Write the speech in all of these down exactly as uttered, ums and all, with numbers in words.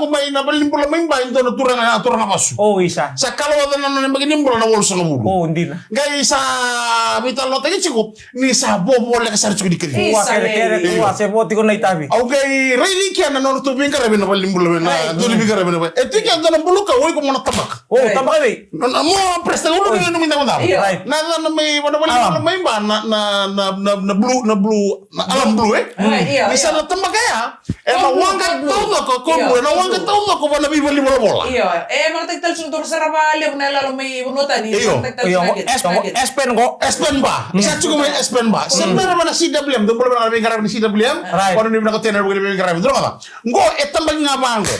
lako mai na valenibula mai Ba e dua na turaga, turaga vasu. O, isa. Sa kalawaca na nona yabaki ni bula na walusagavulu. O, dina. Qai sa veitalanoataki tiko ni sa vovoleka sara tiko ni kece. Isa, kua, kere, kere, lei. Kua, se vo tiko na itavi. Au qai raici kea na nodratou veiqaravi na valenibula, na dua ni veiqaravi na va-, e tiko kea dua na bulu kau, o iko mo na tabaka. O, tabaka vei? Na, na, mo presta, ulu ni nomu idavodavo. Io. Right. Na yacana mai, vana valenibula mai Ba, na, na, na, na, na bulu, na bulu, na alam bulu, e? Right, io, io. Ni sa na tabaka ya, e na waqa taucoko, ko bulu, e na waqa taucoko vana veivalenivolavola. Io, e marataki tale tiko na toro sara vakalevu na yaloyalo mai vanua tani. Io. Io, S-Pen qo. S-Pen Ba. Sa tiko mai S-Pen Ba. Se bera vana C W M, dou bula vinaka na veiqaravi ni C W M. Right. Vana ni vinaka tena na veiqaravi, dou rogoca. Qo e tabaki ga vaqo.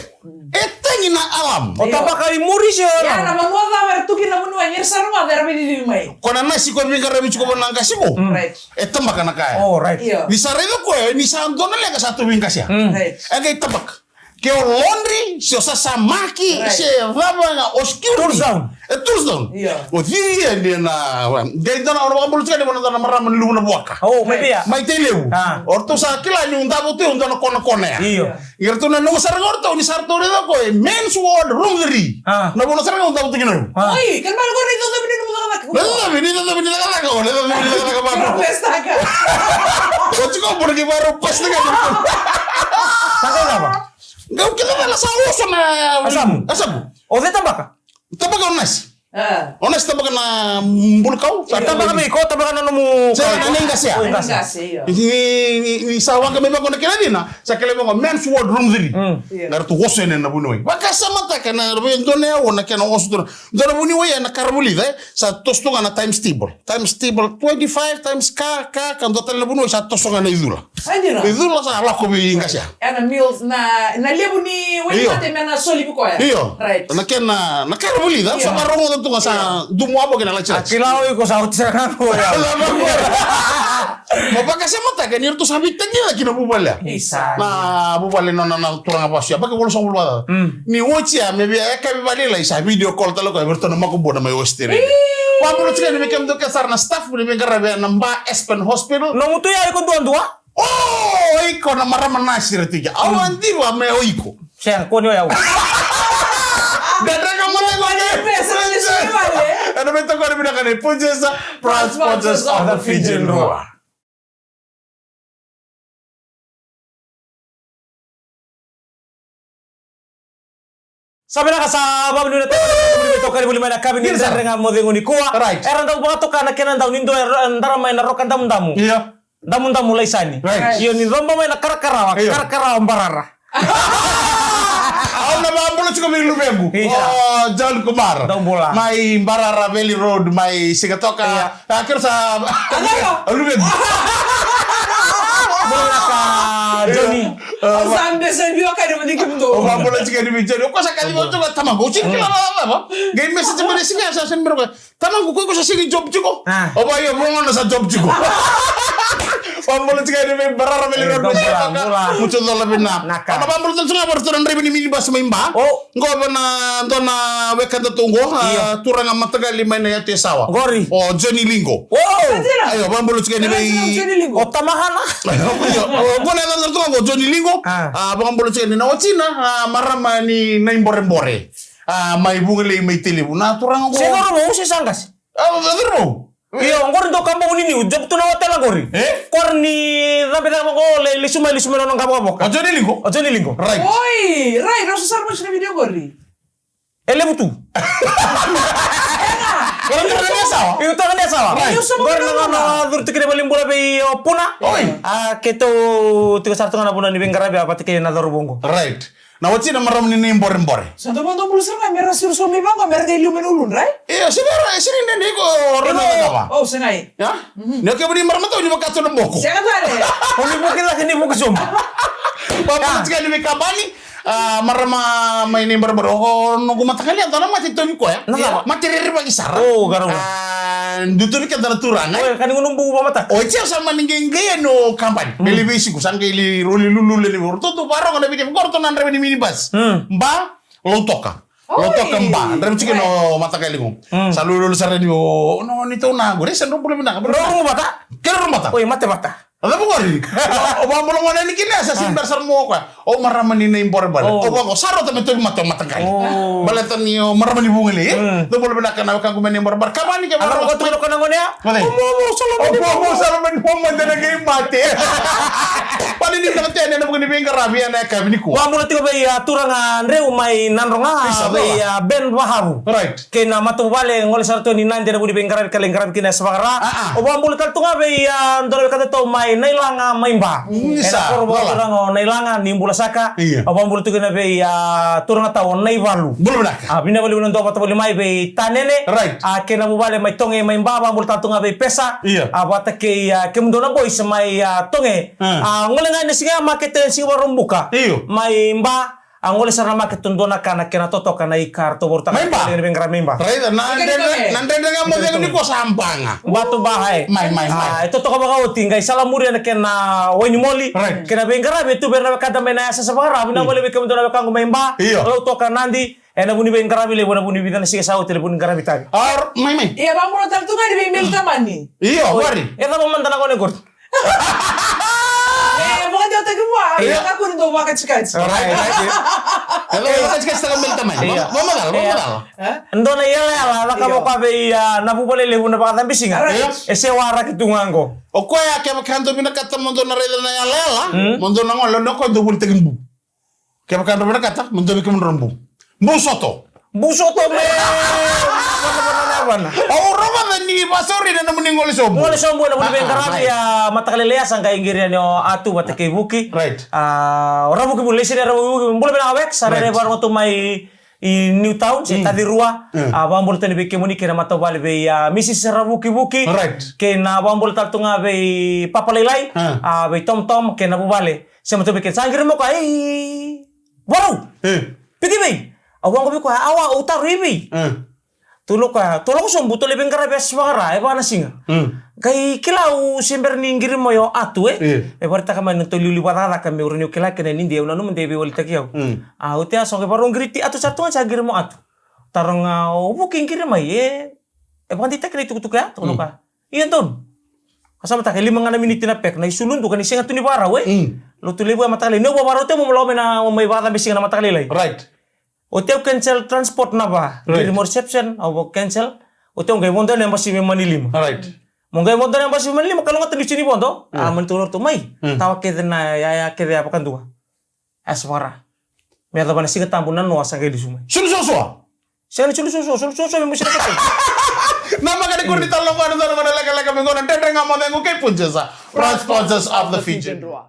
E tagi na alam. O tabaka i muri se o. Ia, na vanua cava era tu kina na vuniwai, ni ra sa rogoca era veicicivi mai. Ko na nasi ko veiqaravi tiko vana qasi ko. Right. E tabaka na ka ya. Oh, right. Io. Ni sa raica koya, ni sa dua na leqa sa tu veiqasia. Right. E qai tabaka. Ke o laundry, se o sasamaki, right, se cava ga, o security. Tools down. E tools down. Io. O cici e ni na, qai dua na, o na vakabula tiko ni vana dua na marama ni luvu na vuaka. Oh, mai via. Mai Tailevu. Ah. O ratou sa kila ni u davo tu e dua na konakona ya. Io. Ia ratou na noqu sara ga o ratou, ni sa ratou raica koya, men's ward, room three. Ah. Na vanua sara ga u davo tu kina. Ah. Oi, kena ibalebale qo na icocovi ni nomu cakacaka. Na icocovi, ni icocovi ni cakacaka, o, na icocovi ni cakacaka vaka. Pestaka. O tiko, bora ni varo pestaka. Sa qai cava? Qai kila na sa oso na. A Samu. A Samu. O cei tabaka? Tabaka o nasi. Ah. O nasi tabaka na bulu kau. Sa tabaka vei iko, tabaka na nomu. Sa na nei qase ya. Qase, io. Ni, ni, ni sa waqa mai vaqo na kena cina, sa kele vaqo men's ward room three. Mm. Io. Qai ratou oso yani na vuniwai. Vakasamataka na, vei dua na yaua na kena oso tu na. Dua na vuniwai ya na ka ra vulica, e, sa toso tu ga na times table. Times table twenty-five times ka, ka, ka dua tale na vuniwai sa toso ga na icula. Sa dina. Icula sa lako vei qase ya. E na meals na, na levu ni wainimate me na soli vei koya. Io. Right. Na kena, na ka ra vulica, io, sa varogoca tu ga sa dumu avo kena latilati. A kila o iko sa oti sara ga o ya. Ma vakasamataka ni ratou sa veitagica kina vuvale ya. Isa. Na vuvale nona na turaga vasu ya. Vaka walusagavulu vakacaca. Mm. Ni oti ya, me via yakavi valailai sa video call tale koya vei ratou na makubuna mai Australia. Ii. Vakabula tiko yani vei kemudou kece sara na staff ni veiqaravi ena Ba Aspen Hospital. Nomu tu ya iko duadua? O, iko na marama nasi ra tiko. Au a diva me o iko. Sega, kua ni o yau. Gadrega mada iko. Ena veitokoni vinaka ni Punjas, proud sponsors of the Fijian Drua. Sa vinaka, sa vanuinui na tau, tokani voli mai na kavi ni dredre ga mo cegu nikua. Right. Era dau vakatoka na kena dau ni dua e dara mai na Roka Damudamu. Ia. Damudamu Laisani. Right. Io, ni coba mai na karakarawa, karakarawa barara. Au na vakabula tiko vei luvequ. Isa. O John Kumar. Dou bula. Mai Barara Valley Road, mai Sigatoka. Ia. A, kero sa. Alalo. Luvequ. Bula ka Johnny. Sa bese vio ka ni mani kimdo. O vakabula tiko ni vei Johnny. O koya sa kaci vou tiko tamaqu. O tiko kila na lava. Qai message mai na siga sa send mai. Tamaqu, ko iko sa sega ni job tiko? A. O vaya, mo gona sa job tiko. Vakabula tiko yani vei Barara Valley Road, mai Sigatoka. Mutu cola vina. Naka. Au na vakabula tale tu ga vei ratou na draiva ni minibus mai Ba. O. Qo vei na dua na wekada tu qo, a, turaga mataqali mai na yatu e Sawa. Qori. O Johnny Lingo. O. Io, vakabula tiko yani vei Johnny Lingo. O tamaqana. Io, o qo na yacana tu ga qo, Johnny Lingo. A. A, vakabula tiko yani na watina, a, marama ni Naiborebore. A, mai Vugalei, mai Tailevu. Na turaga qo. Se cauravou, se sa qase? A, cauravou. Io, qori dou kabogo ni niu, job tu na hotel qori. E? Qori ni cabe cake vaqo, le, lesu mai, lesu mai na nona qavokavoka. O Johnny Lingo? O Johnny Lingo. Right. Oi, right, o sa sara mai na video qori. E levu tu. Qori na turaga ni Yasawa? Io, turaga ni Yasawa. Right. Qori na nona curu tiko kina valenibula vei o Puna. Oi. A, keitou tiko sara tu ga na vanua ni veiqaravi, a, vata kei na cauravou qo. Right. Na watina marama ni Naiborebore. Sa dou vakadobula sara ga me ra siro sobu mai vaqo me ra qai liu mai na uludra, e? Io, sega ni ra, sega ni dede iko rau na cakava. O, sega i. Ia? Ni o kemuni marama tau ni vaka tu na boko. Sega tale. O ni vuki cake ni vuki sobu. Vakabula tiko yani vei Kabani, a, marama mai Naiborebore. O noqu mataqali yada na mate tauvi koya. Na cava? Mate rerevaki sara. O, qarauna. A, dua tu vei keda na turaga. O, ka ni gunu bubu vamataka. O, tia sa mani qeqei yani o Kabani. Mm. Ele veisiku, sa qai li roli lululu yani. Ratou tu varogo na vidi, vaqo ratou na draiva ni minibus. Mm. Ba, Lautoka. Oi. Lautoka Ba. Draiva tiko no mataqali qo. Mm. Sa lululu sara yani o, no, ni tau na qo. Resa dro bula vinaka. Dro rumu vata? Kena rumu vata? Oi, mate vata. A cava qori? O, o vabula gona ni kina sa simbera sara mo koya. O marama ni Naiborebore. O. O vaqo sa rota me tovi mate o mataqali. O. Baleta ni o marama ni Vugalei, e? Mm. Dou bula vinaka na wekaqu mai Naiborebore. Kabani ke marama. A cava ko tu na kona gone ya? Mate. O mo, mo, sala mani. O mo, mo, sala mani, mo, mo, dena kei mate. Pani ni na tene na vuku ni veiqaravi ya na yakavi nikua. Vabula tiko vei a turaga Dreu mai Nadroga. Isa, vei a Ben Vahavu. Right. Kei na matavuvale, gole sara tu ni Nadi ena vuku ni veiqaravi ka lai qaravi kina e Yasavakara. A, a. Au vakabula tale tu ga vei, a, dua na wekadatou mai Nailaga mai Ba. Isa, ena koro vakaturaga o Nailaga, ni bula saka. Io. Au vakabula tu kina vei, a, turaga tau o Naivalu. Bula vinaka. A, vinaka vakalevu na dua vata voli mai vei Tanene. Right. A, kei na vuvale mai Toge mai Ba, vakabula tale tu ga vei Pesa. Io. A, vata kei, a, kemudou na boys mai, a, Toge. A. A, gole ga ena siga ya makete ena siga Vakaraubuka. Io. Mai Ba. A gole sara na makete tu dua na ka na kena totoka na ika ratou vorutaka. Mai Ba. Kena veiqaravi mai Ba. Raica, na dredre, na dredre ga mo cegu nikua sa Ba ga. Ba tu Ba, e. Mai, mai, mai. A, e totoka vakaoti, qai salamuri ena kena wainimoli. Right. Kena veiqaravi e tu vei ira na wekada mai na yasa sa vakarau, vinaka vakalevu vei kemudou na wekaqu mai Ba. Io. Lautoka, Nadi, ena vuku ni veiqaravi levu, ena vuku ni vica na siga sa oti, ena vuku ni qaravi tale. Ar, mai, mai. Ia, vakabula tale tu ga ni vei Meli Tamani. Io, qori. E cava mada na gone qori? E, vakadewataki vua. Ia. Kakua ni dau vakatikatika. Right, right, ia. E, vakatikatika Meli Tamani. Ia. Vamacala, vamacala. E? Dua na iyalayala, caka vaka vei, a, na vuvale levu na vakacabisiga. Right. E se waraki tu ga qo. O koya kevaka dou vinakata mo dou na raica na iyalayala, mm, mo dou na gole, o koya dou volitaki bu. Kevaka dou vinakata, mo dou vei kemudrau bu. Bu soto. Bu soto me. Vana, vana, vana. Au rogoca ni vasauri na nomuni gole sobu. Gole sobu, na nomuni veiqaravi, a, mataka lailai sa qai qiri yani o Atu vata kei Vuki. Right. A, o Ravuki Vuki, leisi ni Ravuki Vuki, bula vinaka wek, sa rairai vakarogo tu mai i Newtown, se Tacirua. A, vakabula tale vei kemuni kei na matavuvale vei, a, Mrs Ravuki Vuki. Right. Kei na vakabula tale tu ga vei Papa Lailai, a, vei Tom Tom, kei na vuvale. Sema tu vei keda, sa qiri mai o koya, ei, Varau. E. Piki vei. Au vaqo vei koya, awa, au taro i vei. E. Tou lako, tou lako sobu, tou lai veiqaravi e Yasavakara, e va na siga. Mm. Qai kila au se bera ni qiri mai o Atu, e. E. E varetaka mai na tou liuliu vakacakacaka me ura niu kila kina ni dei au nanuma de veiwalitaki au. Mm. A, oti a so qai varau qiri ti, Atu sa tu ga sa qiri mai o Atu. Taro ga o Vuki qiri mai, e. E vakadeitaki na itukutuku ya, tukuna o koya. Ia donu. Ka sa mataka e lima ga na miniti na pek, na isulu duka ni sega tu ni vakarau, e? Mm. Lotulevu ya mataka lailai. Ni au vakarau te mo lako mai na, mai vakacabe siga na mataka lailai. Right. Oti au cancel transport na va. Right. Qiri mo reception, au va cancel. Oti au qai vodo na embassy me Manilima. Right. Mo qai vodo na embassy me Manilima, ka loga tani usi ni vodo. Yeah. A, mani tu lotu mai. Mm. Tawa kece na yaya kece ya vakadua. Yasavakara. Me yacova na Siga Tabu na noa sa qai lesu mai. Sulu suasua. Sega ni sulu suasua, sulu suasua me musu na kete. Na maka ni kuri ni talo na qo, na dua na vanua lekaleka mai qo, na Dredre Ga Mo Cegu kei Punjas. Proud sponsors of the Fijian Drua.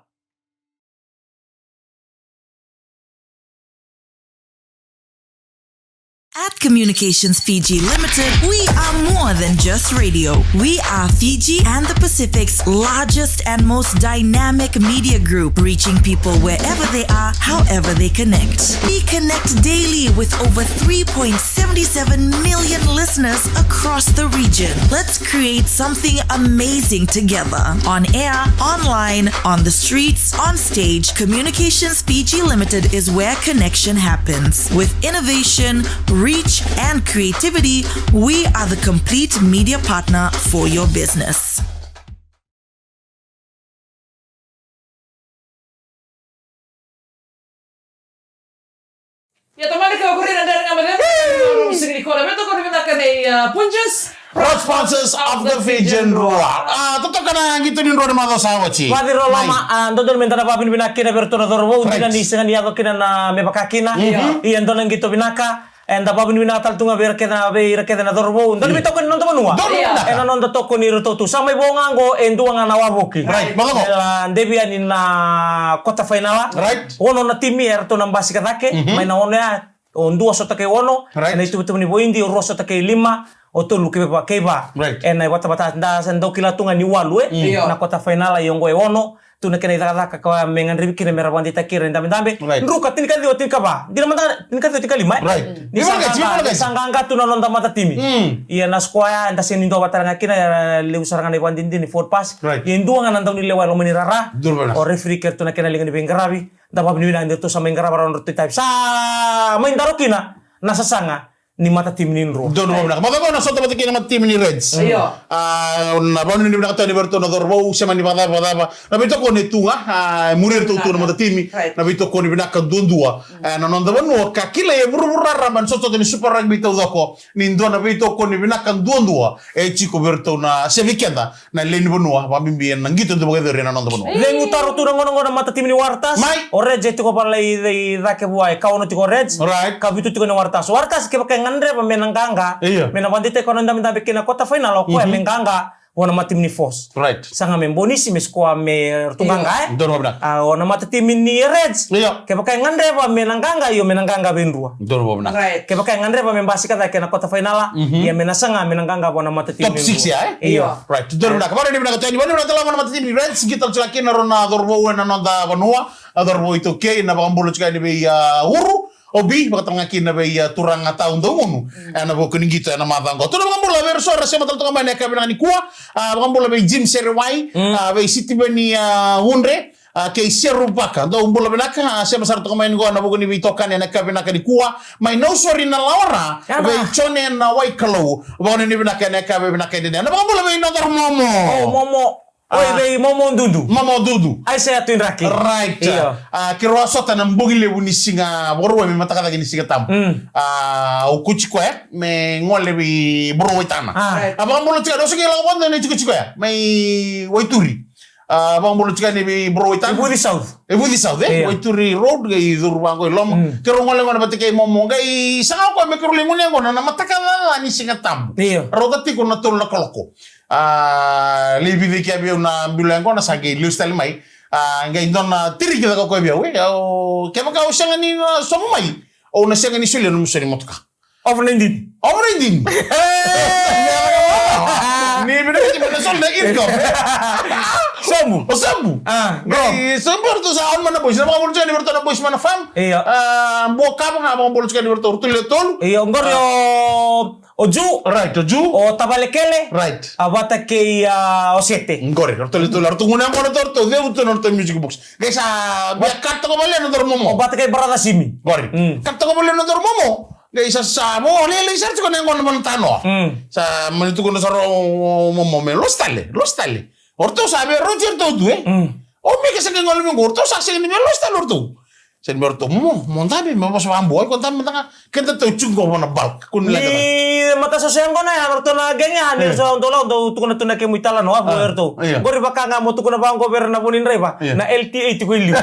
At Communications Fiji Limited, we are more than just radio. We are Fiji and the Pacific's largest and most dynamic media group, reaching people wherever they are, however they connect. We connect daily with over three point seven seven million listeners across the region. Let's create something amazing together. On air, online, on the streets, on stage, Communications Fiji Limited is where connection happens. With innovation, reach, and creativity, we are the complete media partner for your business. Ia, tomani ka kuri na Dredre Ga Mo Cegu. Sigi ni kora, me tokoni vinaka nei, ah, Punjas. Proud sponsors of the Fijian Drua. Ah, totoka na qito ni drua ni macawa sa oti. Vaciroloma, ah, dodonu meda na vavinavinaka kina vei iratou na cauravou, dina ni sega ni yaco kina na me vaka kina. Ia, dua na qito vinaka. Eda vavinavinaka tale tu ga vei ira kece na, vei ira kece na cauravou. Dua na veitokoni na noda vanua. Ena noda tokoni iratou tu. Sa mai vo ga qo e dua ga na wavoki. Right. Ela devi yani na quarter final. Right. Ono na timi eratou na basika cake. Mai na ono ya, o dua sota kei ono. Right. Ena ituvatuva ni voidi, o rua sota kei lima, o tolu kei va, kei va. Right. Ena ivatavata da sa dau kila tu ga ni walu, e? Na quarter final, ia qo e ono. Tu na kena icakacaka ka me gadrevi kina me ra vakadeitaki ira e dabedabe. Right. Druka, tinikaciwa, tinikava. Dina mada, tinikaciwa, tinikalima, e? Right. Ni sa qaqa, ni sa qaqa tu na noda matatimi. Ia na sikoa ya, eda sega ni dua vata ga kina, e levu sara ga na ivakadinadina ni forward pass. Right. Ia e dua ga na daunilewa e loma ni rara. O referee kei ratou na kena liga ni veiqaravi. Da vavinavinaka ni ratou sa mai qarava rawa na ratou itavi. Sa mai daro kina na sasaga ni matatimi ni drua. Donu vakavinaka. Macawa qo na sota vata kei na matatimi ni Reds. Io. Ah, na vavinavinaka tale vei iratou na cauravou, sema ni vakacava, vakacava. Na veitokoni e tu ga, ah, muri iratou tu na matatimi. Right. Na veitokoni vinaka duadua. Ah, na noda vanua, ka kilai e vuravura raraba na sota ni Super Rugby taucoko. Ni dua na veitokoni vinaka duadua e tiko vei iratou na, se vei keda na lewe ni vanua, vakabibi ena qito dau vakayacori ena noda vanua. Cegu taro tu na gauna qo na matatimi ni Waratahs. Mai. O Reds e tiko vale i, i cake vua, e ka ono tiko o Reds. Right. Ka vitu tiko na Waratahs. Waratahs kevaka e gadreva me na qaqa. Io. Me na vakadeitaki koya na dabedabe kina quarter final, o koya me qaqa vua na matatimi ni Force. Right. Saga me bonisi, me sikoa me ratou qaqa, e? Donu vakavinaka. A, o na matatimi ni Reds. Io. Kevaka e gadreva me na qaqa, io me na qaqa vei drua. Donu vakavinaka. Right. Kevaka e gadreva me basika cake na quarter final, ia me na saga me na qaqa vua na matatimi ni drua. Top six ya, e? Io. Right. Donu vakavinaka. Vavinavinaka tale, vavinavinaka tale vua na matatimi ni Reds, qito tale kina rau na cauravou ena noda vanua, na cauravou iTaukei, na vakabula tiko yani vei, ah, Uru, o Bi, vakatalega kina vei, ah, turaga tau daugunu. Ena vuku ni qito ena macawa qo. Tou na vakabula vei ira so era sema tale toka mai ena yakavi vinaka nikua, ah, vakabula vei Jim Serewai, ah, vei Sitiveni, ah, Udre, ah, kei Seru Vaka. Dou bula vinaka, ah, sema sara toka mai qo ena vuku ni veitokani ena yakavi vinaka nikua. Mai Nausori na Lawara, vei Jone na Waikalou. Vakanuinui vinaka ena yakavi vinaka nikua. Na vakabula vei noda Momo. O Momo. Oi, ah, vei Momo Dudu. Momo Dudu. Aisea Tuidraki. Right. Io. Ah, keirau a sota na bogi levu ni siga Vakarauwai me mataka cake ni Siga Tabu. Mm. Ah, au kuci koya me gole vei Bro Waitana. Ah. Right. Ah, vakabula tiko, au sa qai lako vata na itikotiko ya. Mai Waituri. Ah, vakabula tiko yani vei Bro Waitana. Ivuci South. Ivuci South, e? Io. Waituri Road, qai curu vaqo i loma. Mm. Keirau gole gona vata kei Momo, qai saga o koya me keirau lai gole gona na mataka caca ni Siga Tabu. Io. Rauta tiko na tolu na kaloko. A, lai vica ki vei au na bilo yaqona, sa qai lesu tale mai. A, qai dua na tiriki caka koya vei au, e, au, kevaka au sega ni na sobu mai, au na sega ni solia nomu soli motoka. Over nineteen. Over nineteen. Ni vinakati me na soli na income. Sobu. O sobu. A, qo. Qai sobu, ratou sa on mai na boys. Na vakabula tiko yani vei ratou na boys mai na farm. Io. A, bua kava ga vakabula tiko yani vei ratou, ratou le tolu. Io, qori o O Ju. Right, o Ju. O Tavalekele. Right. A vata kei, a, o Sete. Qori, ratou le tolu, ratou gunu yaqona, ratou, ratou ceuta na ratou music box. Qai sa via cut toka vale na nodaru Momo. O vata kei brother Simi. Qori. Mm. Cut toka vale na nodaru Momo. Qai sa, sa vo lailai sara tiko na yaqona vua na tanoa. Mm. Sa mani tukuna sara o, o, o Momo me losi tale, losi tale. O ratou sa via rauti iratou tu, e? Mm. O Mika sa qai gole mai qo, o ratou sa sega ni via losi tale o ratou. Sa ni vei ratou, Momo, mo dabe, me vosa vakabua, iko dabe mada ga, keda tou tiko qo vua na bulk. Ni matasoso yaqona ya, ratou na gang ya, ni ratou dau lako, dau tukuna tu na kemu italanoa vei ratou. Io. Qori vaka ga mo tukuna vaqo vei ira na vo ni draiva, na L T A tiko i liu.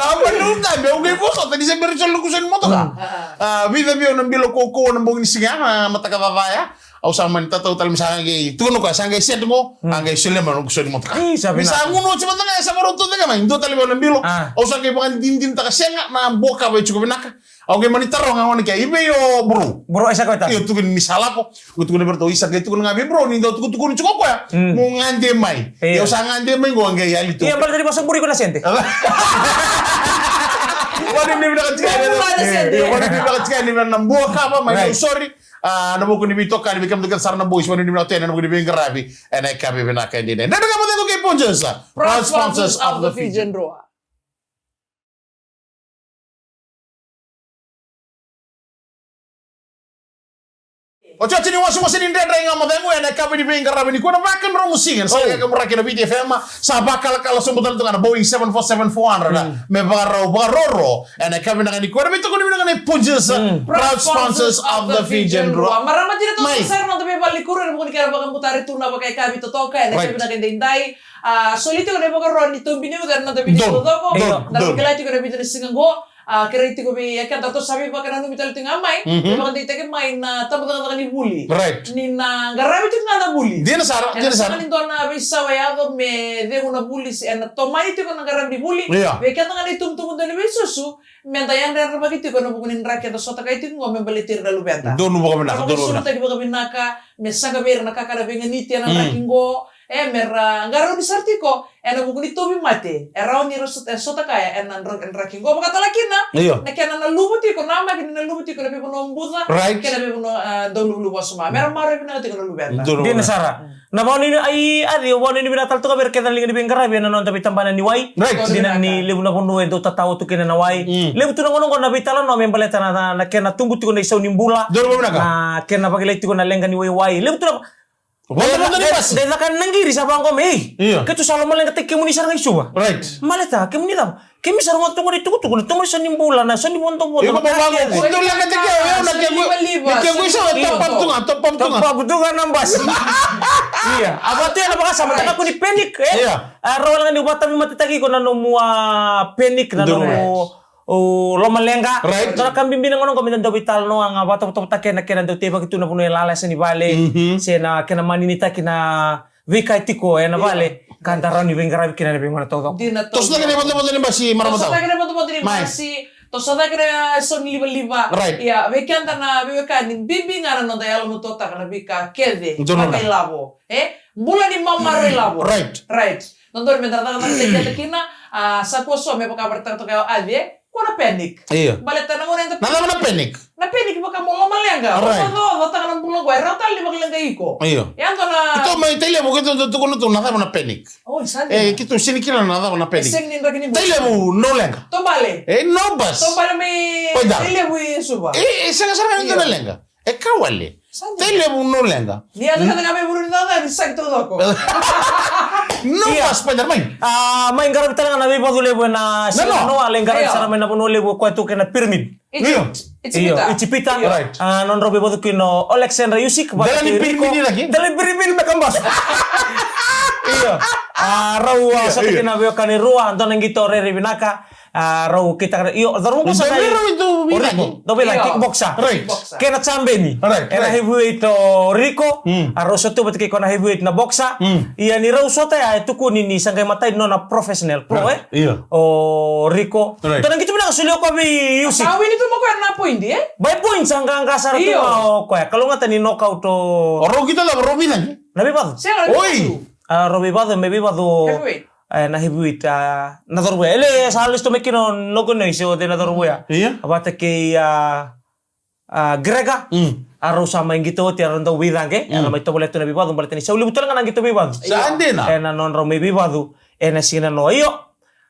A, ma ni dabe, au qai vosota ni se bera ni soli na kusoni motoka. Mm. A, vica vei au na bilo kaukauwa na bogi ni siga ya, na mataka cava ya. Au sa mani tatau tale me sa qai tukuna o koya, sa qai set qo, a qai solia mai na kusoni motoka. Ih, sa vinaka. Ni sa gunu oti mada ga, sa varau tucake mai, dua tale vei au na bilo. A. Au sa qai vakadinadinataka, sega, na buakava e tiko vinaka. Au qai mani taroga gona ke, i vei o bro? Bro, e sa koya ta. Io, tukuni ni sa lako. Au tukuna vei ratou, isa, qai tukuna ga vei bro ni dau tukutukuni tiko o koya. Mm. Mo gade mai. Io. Io, sa gade mai qo, qai yali tu. Io, baleta ni vasa buri iko na sede. Vanuinui vinaka tiko yani. Io, vanuinui vinaka tiko yani na buakava mai. Right. Sorry. A, na vuku ni veitokani vei kemudou kece sara na boys, vanuinui vinaka tiko yani na vuku ni veiqaravi ena yakavi vinaka edaidai. Dredre Ga Mo Cegu kei Punjas, proud sponsors of the Fijian Drua. Otioti ni wasewase ni Dredre Ga Mo Cegu ena yakavi ni veiqaravi nikua, na vakadromu siga, sa, oh, ka muraki na Viti F M, sa vakalakala sobu tale tu ga na Boeing seven four seven four hundred, mm, me vakarau vakaroro ena yakavi vinaka nikua, na veitokoni vinaka nei Punjas, mm, proud sponsors of the Fijian Drua. Marama, dina toka sara na noda veivale ni kuro ena vuku ni kena vakabutari tu na vakayakavi totoka ena yakavi vinaka edaidai. A, soli tiko na ivakaro ni Tobi News ena noda vidio taucoko. Donu, donu. Da kila tiko na vidio ni siga qo. A, kerei tiko vei keda, ratou sa veivakananumi tale tiko ga mai, mhm, veivakadeitaki mai na tabacakacaka ni vuli. Right. Ni na qaravi tiko ga na vuli. Dina sara, dina sara. Ena sega ni dua na veisau e yaco me cegu na vuli, se ena tomani tiko na qaravi ni vuli. Io. Vei keda ga na itubutubu dau ni veisusu, meda yadrayadravaki tiko ena vuku ni draki eda sotakai tiko qo me baleti ira na luveda. Donu vakavinaka, donu vakavinaka. Vakasulutaki vakavinaka, me saqa vei ira na kakana veiganiti ena, mm, draki qo. E, me ra qarauni sara tiko ena vuku ni tauvimate e rawa ni ra sot-, e sotakaya ena dra-, draki qo. Vakatale kina, io, na kena na luvu tiko, namaki ni na luvu tiko na veivanua buca, right, kei na veivanua, a, dau luvuluvu wasoma. Me ra maroroi vinaka tiko na luveda. Donu. Dina sara. Na vakanuinui, ai, Adi, au vakanuinui vinaka tale toka vei ira kece na liga ni veiqaravi ena noda veitabana ni wai. Right. Dina ni levu na vanua e dau tatao tu kina na wai. Mm. Levu tu na gauna qo na veitalanoa me baleta na, na, na kena tubu tiko na isau ni bula. Donu vakavinaka. Na kena vakilai tiko na leqa ni waiwai. Levu tu na Vodo, vodo ni basi. Qai caka na qiri sa vaqo me, ei. Io. Keitou sa lomaleqataki kemuni sara ga i Suva. Right. Baleta kemuni cava? Kemuni sa rogoca toka na itukutuku, na tomani sau ni bula, na sau ni vodovodo. Iko na ka kece. Iko mo vaqo, ko dou leqataki au, au na kequ, ni kequ i Suva, top up tu ga, top up tu ga. Top up tu ga na basi. Ia, a vatu ya na vakasama, right, na kakua ni panic, e? Ia. A, rawa ga ni vakatauvimate taki iko na nomu, a, panic, na nomu, right, o lomaleqa. Right. Dua na ka bibi na gauna qo meda dau veitalanoa ga, vakatavotavotaka na kena dau teivaki tu na vanua e lala, e yasa ni vale, mhm, se na kena maninitaki na veika e tiko ena vale, ia, ka da rawa ni veiqaravi kina ena veigauna taucoko. Dina. Toso cake na vodovodo ni basi, marama. Toso cake na vodovodo ni basi, toso cake na sau ni livaliva. Right. Ia, vei keda na veiwekani, bibi ga na noda yalomatua taka na veika kece. Donu. Vakailavo. E? Bula ni mamarau ilavo. Right. Right. Dodonu meda cakacakataki keda kina, a, sa kua so me vaka vakaraitaka toka o Adi, e? Kua na panic. Io. Baleta na gauna eda, na cava na panic? Na panic vaka mo lomaleqa. Right. Mo cococoataka na bula qo, e rawa tale ni vakaleqai iko. Io. Ia dua na, keitou mai Tailevu, keitou tukuna tu na cava na panic. Oi, sa dina. E, keitou sega ni kila na cava na panic. E sega ni draki ni bus. Tailevu, no leqa. Taubale. E, no bus. Taubale mai Tailevu i Suva. E, e sega sara ga ni dua na leqa. E ka wale. Sa dina. Tailevu, no leqa. Ni a cakacaka mai vuru ni cakacaka ni saki taucoko. No, ia, Spider, mai. A, mai qaravi tale ga na veivacu levu ena siga noa, lai qaravi sara mai na vanua levu o koya tu kei na pyramid. Io. Ijipita. Ijipita. Io. Right. A, nodrau veivacu kina o Alexander Usyk, vata kei Riko. Dela ni pyramid me kabasu. Io. A, rau, a, sota kei na veiwekani rua, dua na qito rairai vinaka. A, rau kitaka, io, cauravou sa na, rau i dau veilaci. Dau veilaci, kickboxer. Right. Kickboxer. Kei na jambeni. Right, right. Ena heavyweight o Riko. Mm. A, rau sota vata kei koya na heavyweight na boxer. Mm. Ia ni rau sota ya, e tukuni ni sa qai matai ni nona professional, pro, e? Right. Io. O Riko. Right. Dua na qito vinaka solia o koya vei Usyk. Sa wini tu mai o koya na point, e? By points, sa qaqa sara tu ga o koya. Kalougata ni knockout o. O rau qito cava, rau veilaci? Na veivacu. Sega, na veivacu. Oi. A, rau veivacu, me veivacu. Heavyweight. E, na heavyweight, a, na cauravou ya. Ele sa lesu mai kina o Nogonoi se o cei na cauravou ya. Ia. Vata kei, a, a, Gregor. Mm. A, rau sa mai qito oti, a, rau dau veicaqe. Mm. A, na mai tovolea tu na veivacu, baleta ni sa levu tale ga na qito veivacu. Sa dina. Ena nodrau mai veivacu ena siga noa. Io.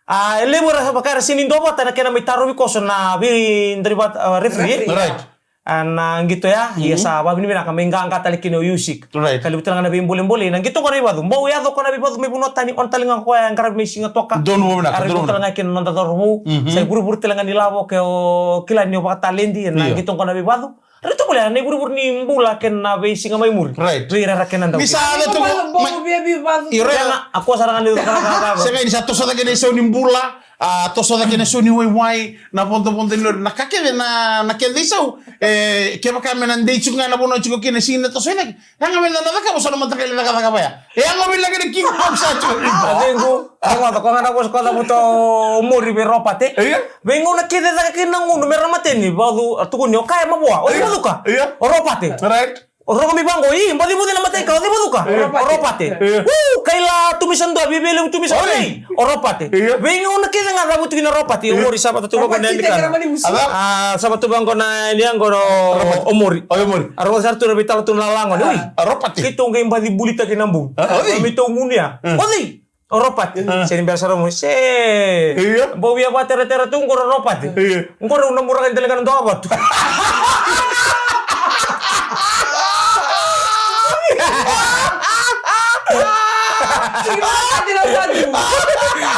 A, e levu era vaka era sega ni duavata na kena mai tarovi koso na veidrevi vata, a, referee. Referee. Right. A, na qito ya, ia sa vavinavinaka me qaqa tale kina o Usyk. Right. Ka levu tale ga na veibolebole, na qito qo na veivacu. Bau yaco o koya na veivacu mai vanua tani, o koya tale ga o koya e qaravi mai Sigatoka. Donu vakavinaka, donu vakavinaka. Raica tale ga kina na noda cauravou. Mhm. Sa ivurevure tale ga ni lavo ke o kila ni o vakataledi, na qito qo na veivacu. Raica tale ga na ivurevure ni bula kei na veisiga mai muri. Right. Raica kei na dau. Ni sa yaco tu mai. Bau via veivacu. Io, raica. A koya sara ga ni cakacaka. Sega ni sa toso cake na isau ni bula. A toso cake na sau ni waiwai, na vodovodo ni lori, na ka kece na, na kece isau. E kevaka me na dei tiko ga na vanua tiko kina, sega ni toso i cake. Yaga me na cakava so na mataqali cakacaka vaya. E yaga me laki na king pop sa tiko. A cegu, a rogoca ko ga na vosa ko cavuta o Mori vei Ropate. Ia. Veigauna kece caka kina na gunu me ra mateni, vaucu, a tukuni o kaya mavoa, o cei vacuka? Ia. O Ropate. Right. O rogo mi vaqo, i, baci vuci na matai ka, o cei vacuka? Ia. O Ropate. Ia. U, kaila tumisa dua, vivelevu tumisa. O cei? O Ropate. Ia. Veigauna kece ga cavuti kina Ropate, o Mori sa vata tu vaqo na yani kana. A sa vata tu vaqo na yani qo o Mori. O Mori. A rogo sara tu na veitala tu na lalago ni, oi. A Ropate. Keitou qai baci bulitaki na bou. A, o cei? Meitou gunia. O cei? O Ropate. Sega ni bera sara mo se. Ia. Bau via vateratera tu qo o Ropate. Ia. Qo rau na muraka i daliga na dua vatu.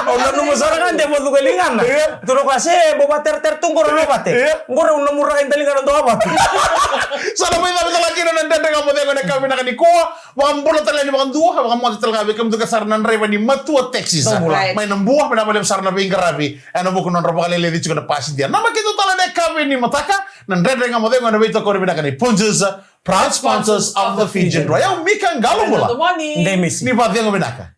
Au nanuma sara ga de vacuka ligana. Ia. Tukuna o koya se bau vateratera tu qo o Ropate. Ia. Qo rau na muraka i daliga na dua vatu. Sa na mai cava tale kina na Dredre Ga Mo Cegu ena yakavi vinaka nikua. Vakabula tale yani vakadua, vakamoce tale ga vei kemudou sara na draiva ni matua taxis. Mai Nabua, vinaka vakalevu sara na veiqaravi ena vuku ni nodra vakaleleci tiko na pasidia. Namaki tu tale ena yakavi ni mataka na Dredre Ga Mo Cegu ena veitokoni vinaka ni Punjas, proud sponsors of the Fijian Drua. Au Mika Qalobula. Ni vacegu vinaka.